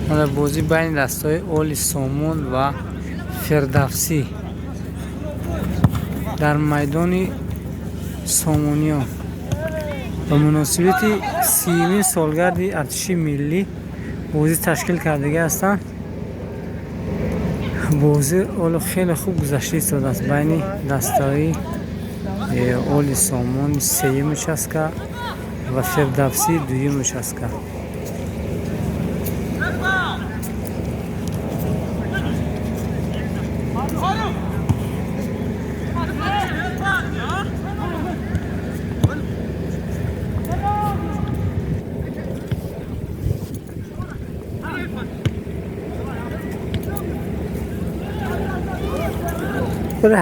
Ҳола бозӣ байни дастаҳои Оли Сомон ва Фирдавсӣ дар майдони Сомониён ба муносибати 30-умин солгарди артиши миллӣ бозӣ ташкил кардагӣ ҳастанд. Бозӣ ҳоло хеле хуб гузашта истодааст байни дастаҳои Оли Сомони сеюм участка ва Фирдавсии дуюм участка.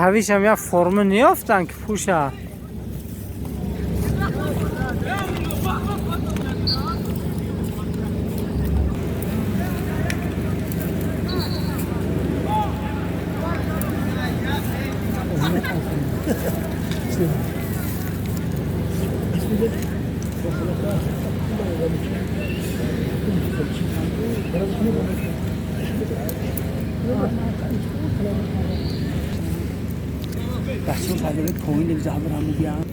Ҳавишам як форма неёфтанд, ки пӯша. بچه‌ها تقریبا پایین نمی‌ذارم برم بیام.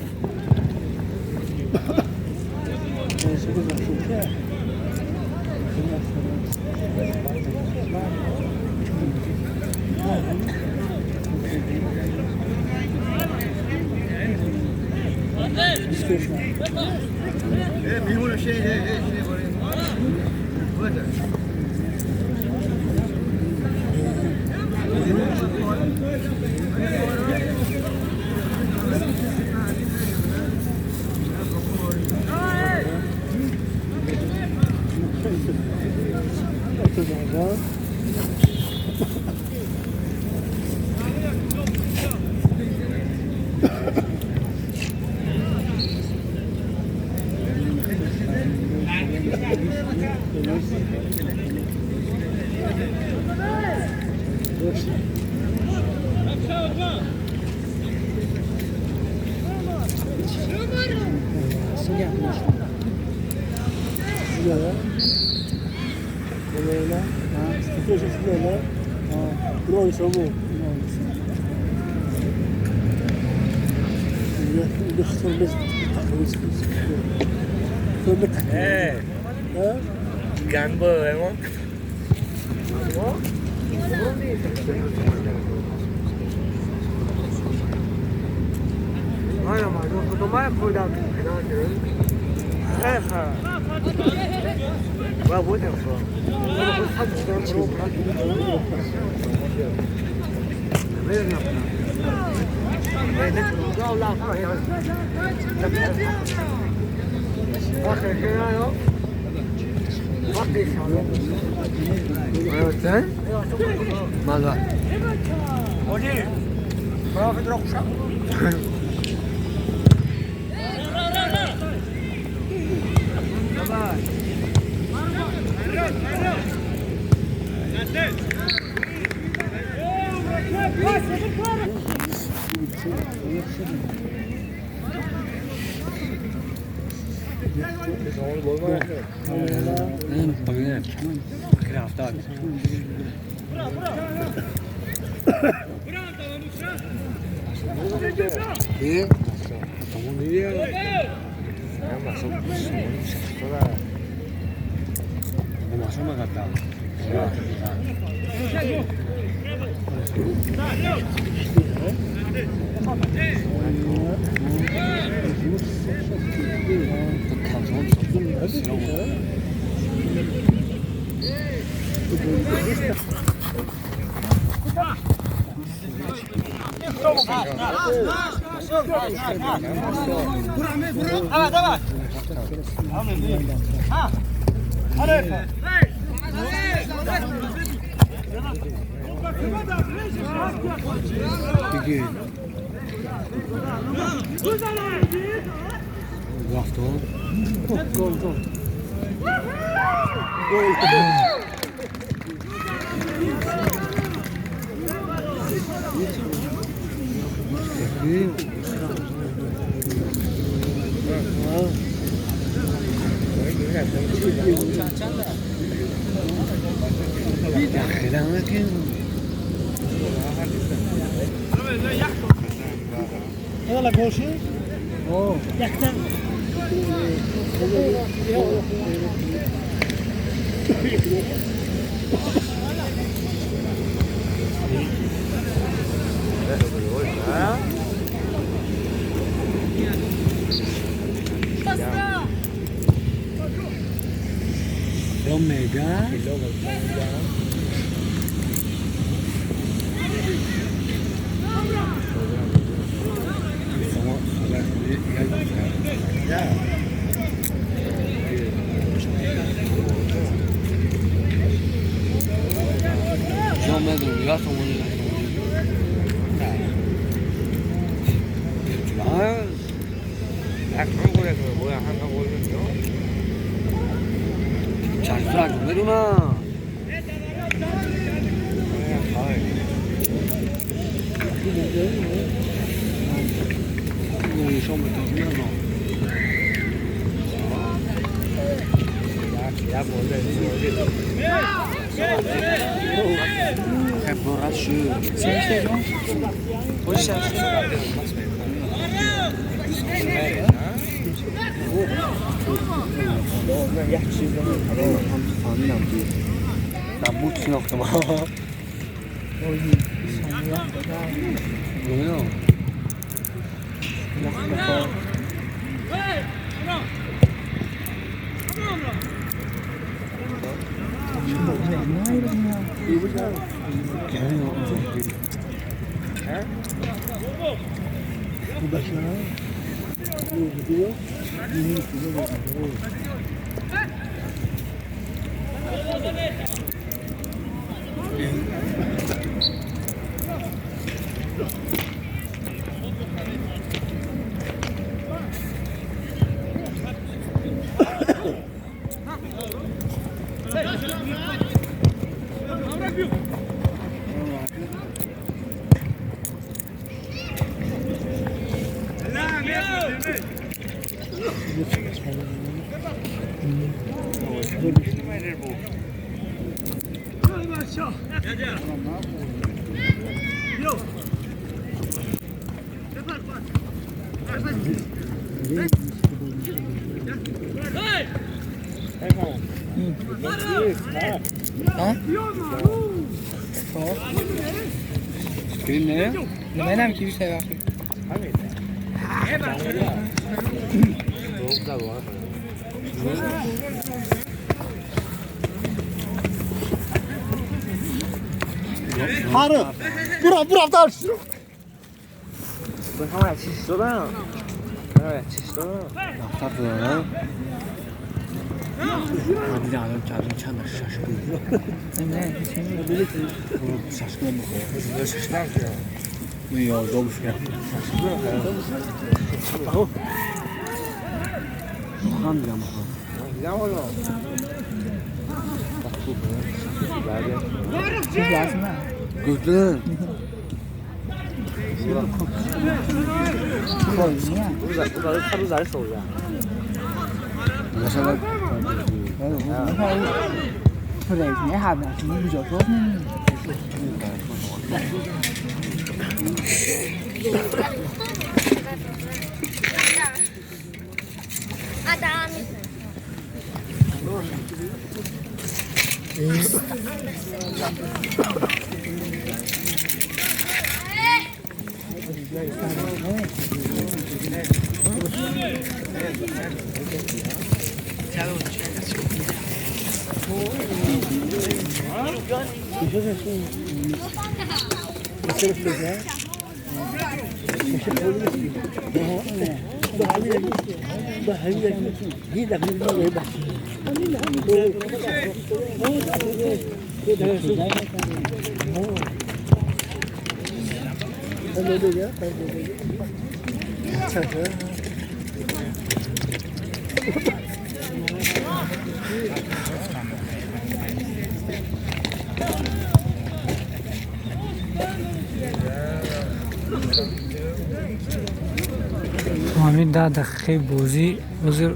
Ҳамин 10 дақиқаи бозӣ ҳозир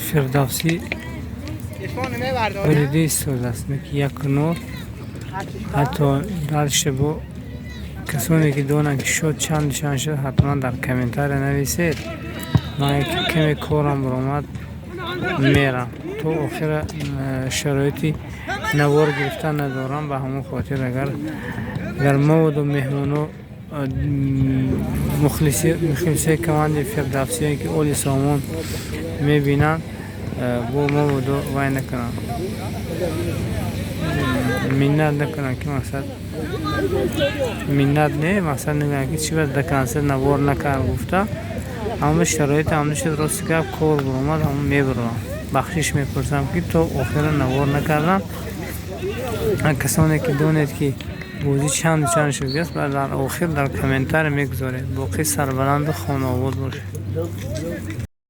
Фирдавсӣ Бурида истодааст, ки 1-0. Ҳатто дальше бо касоне, ки донанд, ки счёт чанд чанд шуд, ҳатман дар комментария нависед. Ман каме корам баромад, мерам, то охира шароити навор гирифтан надорам. Ба ҳамон хотир, агар маводу меҳмоно, мухлисои командаи Фирдавсие, ки Оли Сомон мебинанд, бо маводу вай накунанд, миннат накунанд, ки мақсад миннат не, мақсад нагӯянд, ки чӣ ба до конца навор накард гуфта. Ҳама шароит ҳамда шуд. Рости гап, кор баромад, ҳама мебароям. Бахшиш мепурсам, ки то охира навор накардам. Касоне, ки донед, ки бозӣ чанд чанд шудааст, дар охир дар комментария мегузоред. Боқӣ сарбаланду хонаобод бошед.